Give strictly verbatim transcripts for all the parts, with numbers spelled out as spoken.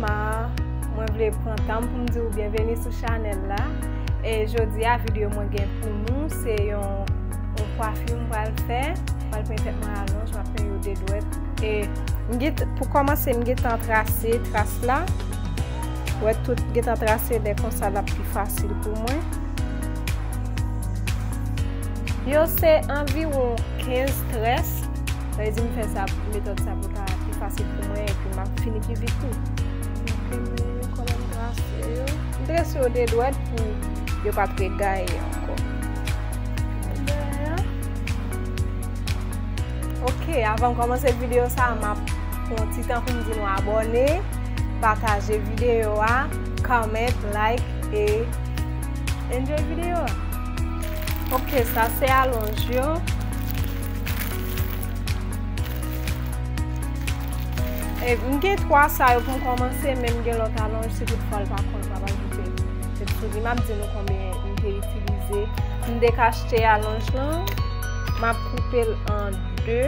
Mwen vle pran tan m pou m di w byenveni sou chanèl la. E jodi a, videyo mwen gen pou nou, se yon, yon kwafi m pral fè. M pral pran tèt mwen alonj, m ap fè yo de dwèt. E m gen, pou kòmanse, m gentan trase tras la. Wè, tout gentan trase, lè konsa l ap pi fasil pou mwen. Yo se anviwon kenz très. Sa vle di m fè sa, metòd sa pou l ka pi fasil pou mwen, epi m ap fini pi vit tou. M imprime yo kòman m trase yo. M trase yo de dwèt pou yo pa t regaye ankò. Ok, avan m kòmanse videyo sa, m ap pran ti tan pou m di nou abòne, pataje videyo a, comment, like, e enjoy videyo a. Ok, sa se alonj yo. E m gen twa sa yo pou m kòmanse, men m gen lòt alonj, si toutfwa l pa konn, l pa ajoute. Se sou li, m ap di nou konbyen m te itilize. M dekachte alonj lan, m ap koupe l an de.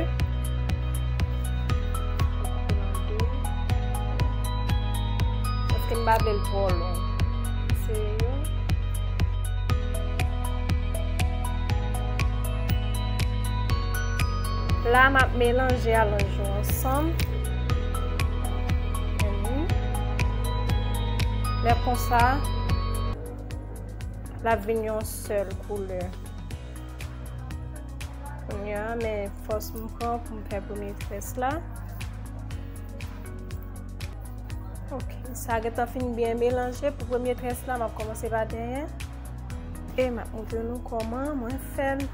Paske m pa vle l twò long. Se yo. La, m ap melanje alonj yo ansanm. Mhm. Lè konsa, l ap vin yon sèl koulè. Kounye a, men fòs m pran pou m fè premye très la. Ok, sa gentan fin byen melanje. Pou premye très la, m ap kòmanse pa dèyè. E m ap montre nou kòman mwen fè l.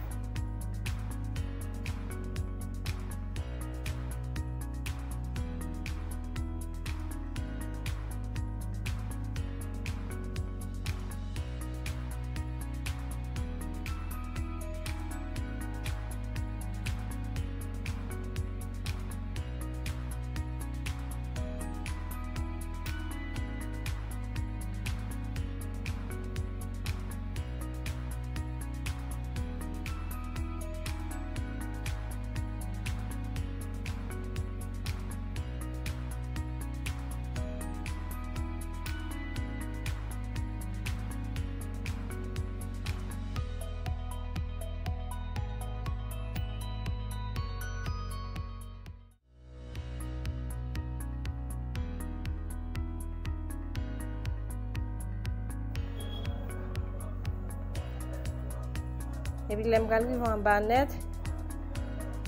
Epi lè m pral rive anba nèt,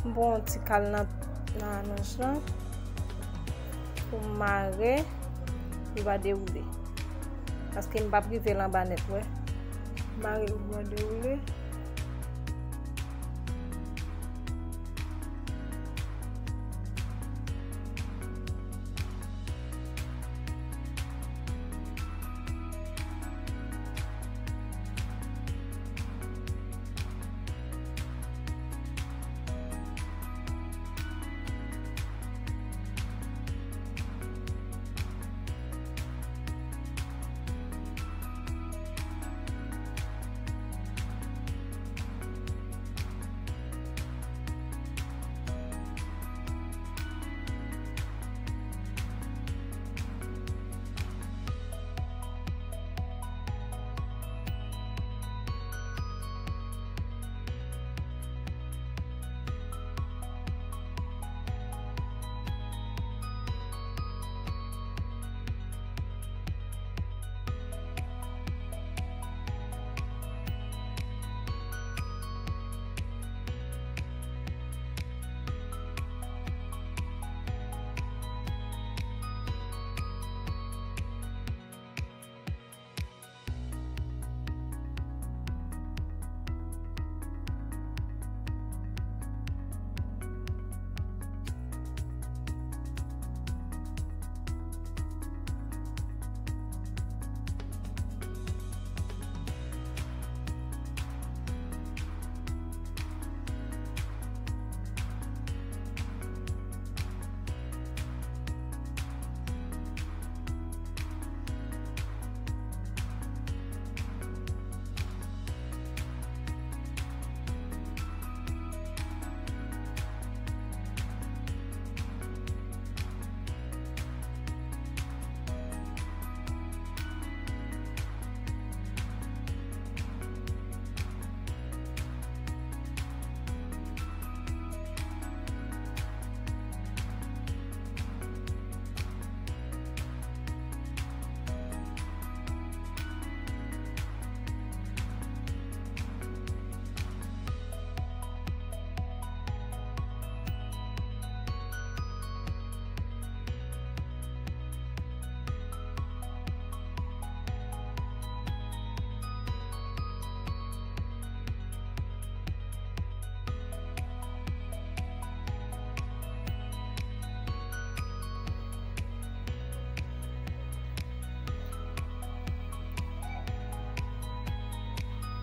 m pran yon ti kal nan, nan alonj lan pou m mare, pou l pa dewoule. Paske m p ap rive l anba nèt, wè. Mare l pou l pa dewoule.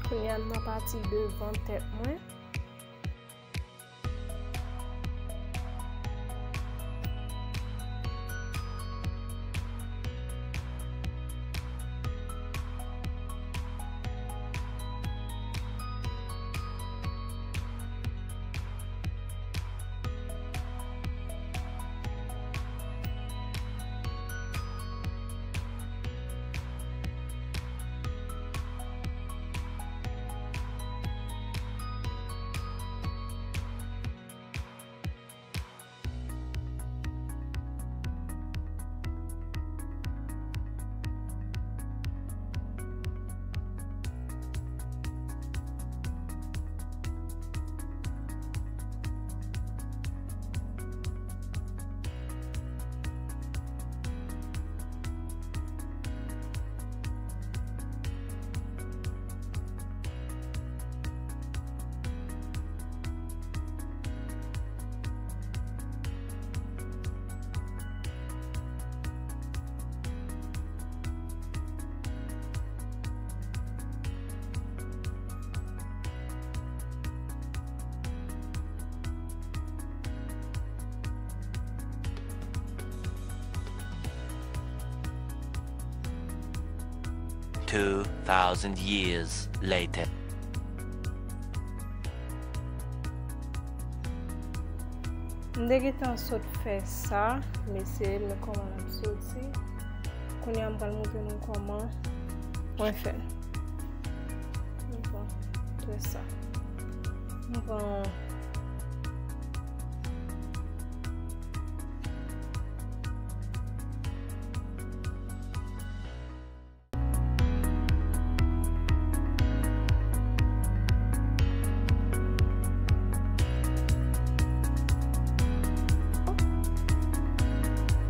Kounye a m nan pati devan tèt mwen. Two thousand years later. M te gentan sot fè sa, mesye, men kòman l ap soti. Kounye a, m pral montre nou kòman mwen fè l. M pran trè sa. M pran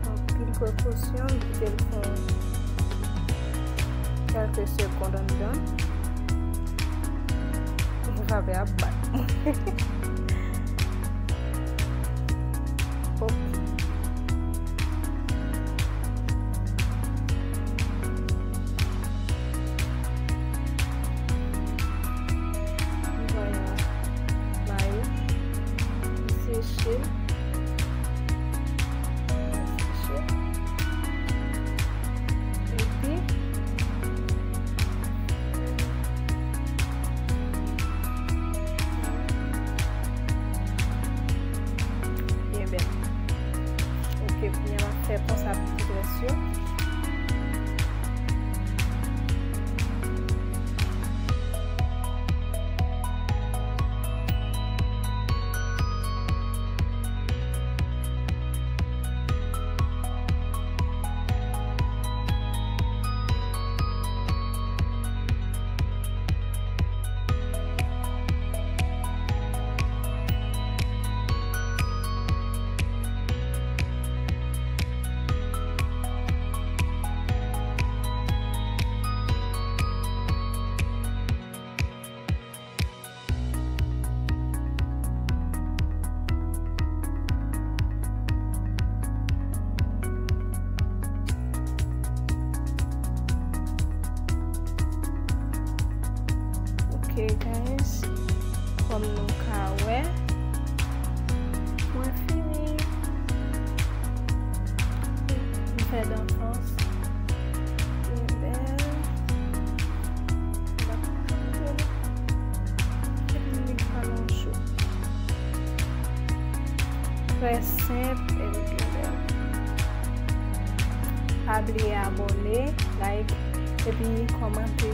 Anpil prekosyon, kite l fè kèlke segonn anndan. Vapè ap bat mwen. Hop. M pran yon mayo, m seche l. M seche l. Epi, byen bèl. Ok, kounye a m ap fè konsa pou tout rès yo. Ok, guys, kòm nou ka wè, mwen fini. M fè dan fans. Byen bèl. M pa konn jan m fè li. Epi m vin pran yon cho. Trè senp epi byen bèl. Pa bliye abòne, like, epi kòmante.